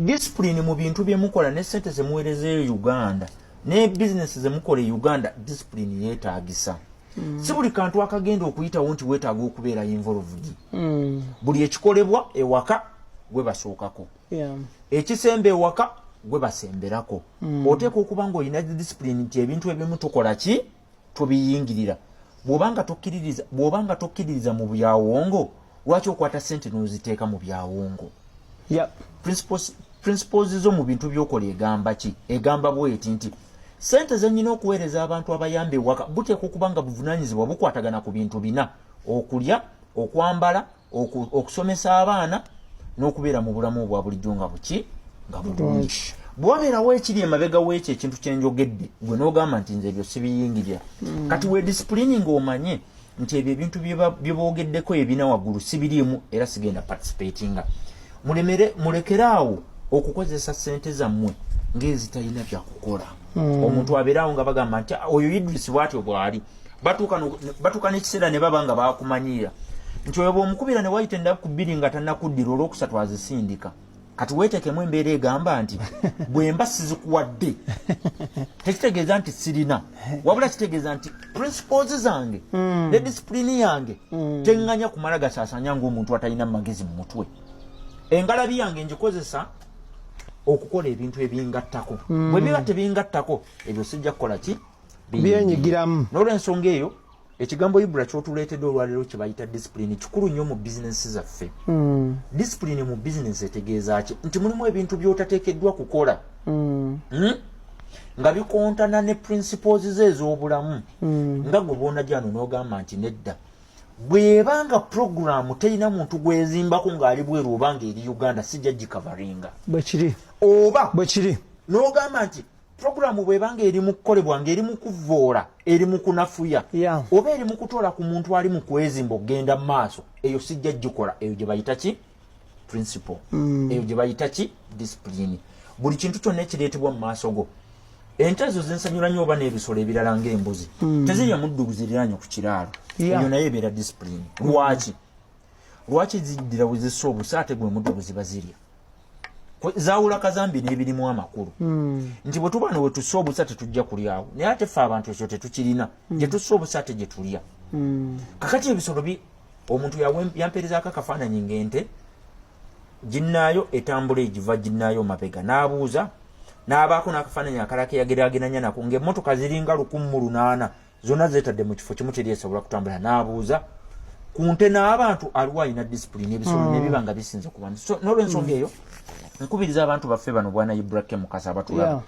Discipline mu bintu byemukola ne sente zemuweerezeeyo Uganda ne bizinesi zemukola e Uganda, discipline yeetaagisa. Si buli kantu akagenda okuyitawo nti weetaaga okubeera involved. Buli ekikolebwa ewaka gwe basookako, ekisemba ewaka gwe basemberako. Oteeka okuba nga olina discipline nti ebintu ebimu tukola ki, tobiyingirira. Bw'obanga tokkiririza mu byawongo, lwaki okwata sente n'oziteeka mu byawongo? Principles zo mu bintu byokola egamba ki? Egamba bweti nti sente zenyina okuweereza abantu abayamba ewaka buteeka okuba nga buvunanyizibwa bukwatagana ku bintu bina: okulya, okwambala, okusomesa abaana n'okubeera mu bulamu obwa bulijjo nga buki, nga bulungi. Bwabeerawo ekiri emabega w'ekyo ekintu kyenjogedde, gwe n'ogamba nti nze ebyo sibiyingirira. Kati we disciplining, omanye nti ebyo ebintu bye boogeddeko ebina waggulu sibiriimu era sigenda participatinga. Mulemere, mulekere awo okukozesa sente zammwe ng'ezitalina byakukola. Omuntu abeerawo nga bagamba nti, "Ah, oyo Idris bwatyo bw'ali." Batuuka n'ekiseera ne baba nga bakumanyiira nti oyo bw'omukubira ne wayita ennaku 2 nga tannakuddira, olwokusatu azisindika. Kati weetekemu embeera egamba nti bwe mba sizikuwadde tekitegeeza nti sirina, wabula kitegeeza nti principles zange ne discipline yange teŋŋanya kumala gasaasanya ng'omuntu atalina magezi mu mutwe. Engalabi yange ngikozesa okukola ebintu ebingattako. Bwe biba tebingattako, ebyo sijja kukola ki? Byenyigiramu. N'olwensonga eyo, ekigambo Ibra kyotuleetedde olwaleero kye bayita discipline kikulu nnyo mu bizinesi zaffe. Discipline mu bizinesi etegeeza ki? Nti mulimu ebintu by'otateekeddwa kukola, Nga bikontana ne principles ze ez'obulamu, nga gwe bwonajano n'ogamba nti nedda, bw'ebanga programu terina muntu gwezimbako ng'ali bweru oba ng'eri Uganda, sijja gicoveringa. Bwekiri. Oba Bwekiri. n'ogamba nti programu bw'ebanga eri mu kukolebwa ng'eri mu kuvoola, eri mu kunafuya, oba eri mu kutoola ku muntu ali mu kwezimba okugenda mu maaso, eyo sijja gikola. Eyo gye bayita ki? Principle. Eyo gye bayita ki? Discipline. Buli kintu kyonna ekireetebwa mu maaso go, ente ezo zinsanyula nnyo, oba n'ebisolo ebirala ng'embuzi, tezirya muddu guziriraanye ku kiraalo. Eyo nayo ebeera discipline. Lwaki ziddira bwe zissa obusa ate gwe muddo gwe ziba zirya? Zaawula kazambi n'ebirimu amakulu, nti bwe tuba no wetussa obusa tetujja kulyawo, naye ate ffe abantu ekyo tetukirina. Gye tussa obusa ate gye tulya. Kakati ebisolo omuntu yampeerezaako akafaananyi ng'ente ginnaayo etambula egiva ginnaayo mabega, n'abuuza n'abaako n'akafaananyi akalala keyageraageranya nako ng'emmotoka ziringa 1800 zonna zeetadde mu kifo kimu, teri esobola kutambula. N'abuuza ku nte n'abantu aliwo alina discipline, ebisolo ne biba nga bisinze ku bantu. So n'olwensonga eyo, nkubiriza abantu baffe bano, bwana Ibrahim Mukasa abatulaba,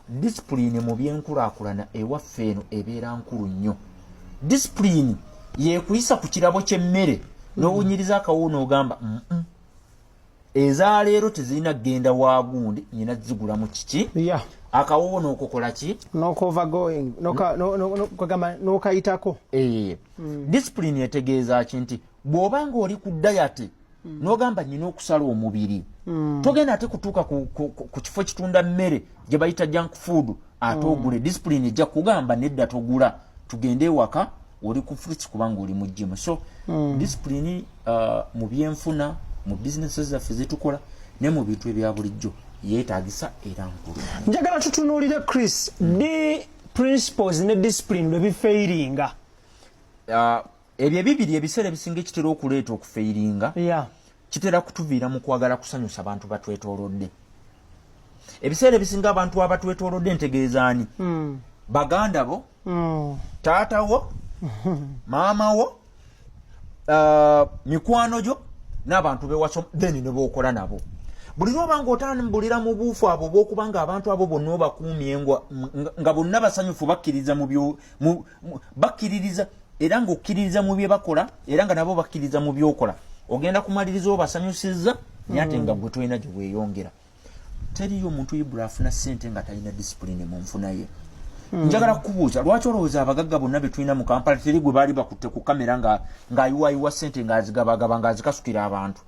discipline mu byenkulaakulana ewaffe eno ebeera nkulu nnyo. Discipline yekuyisa ku kirabo ky'emmere n'owunyiriza akawo n'ogamba, Ezaleero tezirina kugenda wagundi, nyina zigula mu kiki?" Akawoowo n'okokola ki? Nokovergoing, kagamba n'okayitako. Eh. Discipline etegeeza ki? Nti bw'oba ng'oli ku diet n'ogamba nyina okusala omubiri, togenda ate kutuuka ku kifo kitunda mmere gye bayita junk food ate ogule. Discipline ejja kugamba nedda, togula, tugende ewaka oli ku fruits kubanga oli mu gym. So discipline mu byenfuna, mu bizinesi zaffe zetukola ne mu bintu ebya bulijjo yeetagisa era nkulu. Njagala tutunuulire, Chris, di principles ne discipline lwe bifairinga. Ebyo ebibiri ebiseera ebisinga ekitera okuleeta okufairinga kitera kutuviira mu kwagala kusanyusa bantu batwetoolodde. Ebiseera ebisinga abantu abatwetoolodde ntegeezaani? Baganda bo, taata wo, maama wo, mikwano gyo n'abantu bewasoma, then ne bookola nabo. Buli lwoba nga otambulira mu buufu abo obwokuba nga abantu abo bonna obakuumye nga bonna basanyufu, bakkiriza mu byo bakkiririza era ng'okkiririza mu bye bakola era nga nabo bakkiriza mu byokola, ogenda kumaliriza obasanyusizza, naye ate nga gwe tolina gye weeyongera. Teriyo omuntu Ibula afuna ssente nga talina discipline mu nfuna ye. Njagala kukubuuza, lwaki olowooza abagagga bonna be tulina mu Kampala teri gwe baali bakutte ku kamera nga ng'ayiwaayiwa ssente, ng'azigabagaba, ng'azikasukira abantu?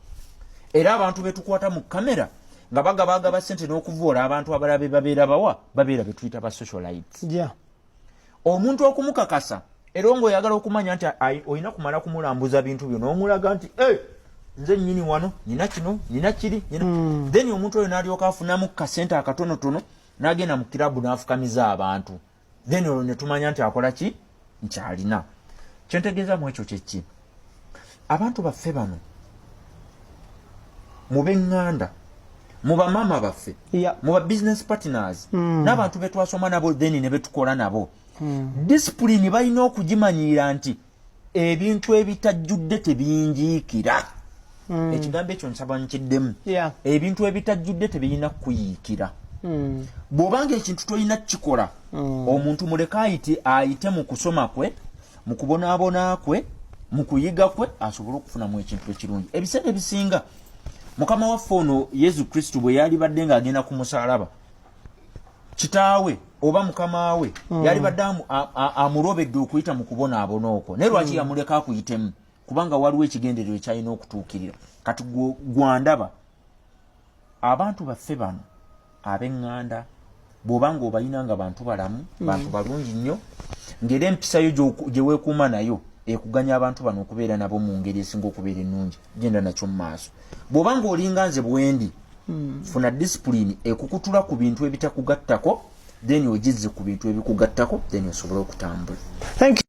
Era abantu be tukwata mu kamera nga bagabagaba ssente n'okuvoola abantu abalala be babeera bawa, babeera be tuyita ba socialites. Omuntu okumukakasa era ng'oyagala okumanya nti olina kumala kumulambuza bintu byo n'omulaga nti, "Hey, Nze nnyini wano nina kino, nina kiri, nina. Then omuntu oyo n'alyoka afunamu kasente akatonotono, n'agenda mu kirabu n'afukamiza abantu. Then olwo ne tumanya nti akola ki, nkyalina kyentegeeza mu ekyo. Kyeki? Abantu baffe bano mu b'eŋŋanda, mu bamaama baffe, mu ba business partners, n'abantu betwasoma nabo, then ne betukola nabo, discipline balina okugimanyira nti ebintu ebitajjudde tebinjiikira. Ekigambo ekyo nsaba nkiddemu. Ebintu ebitajjudde tebirina kuyiikira. Bw'obanga ekintu tolina kukikola, omuntu muleke ayite mu kusoma kwe, mu kubonaabona kwe, mu kuyiga kwe, asobole okufunamu ekintu ekirungi. Ebiseera ebisinga Mukama waffe ono Yesu Kristo bwe yalibadde ng'agenda ku musalaba, kitaawe oba mukama we yalibadde amulobedde okuyita mu kubonaabona okwo. Naye lwaki yamuleka akuyitemu? Kubanga waliwo ekigendererwa ekyalina okutuukirira. Kati gwandaba, abantu baffe bano ab'eŋŋanda, bw'oba nga obalina nga bantu balamu, bantu balungi nnyo, ng'era empisa yo gye weekuuma nayo ekuganya abantu bano okubeera nabo mu ngeri esinga okubeera ennungi, genda nakyo mu maaso. Bw'oba ng'olinga nze bwendi, funa discipline ekukutula ku bintu ebitakugattako, then ogizze ku bintu ebikugattako, then osobole okutambula. Thank you.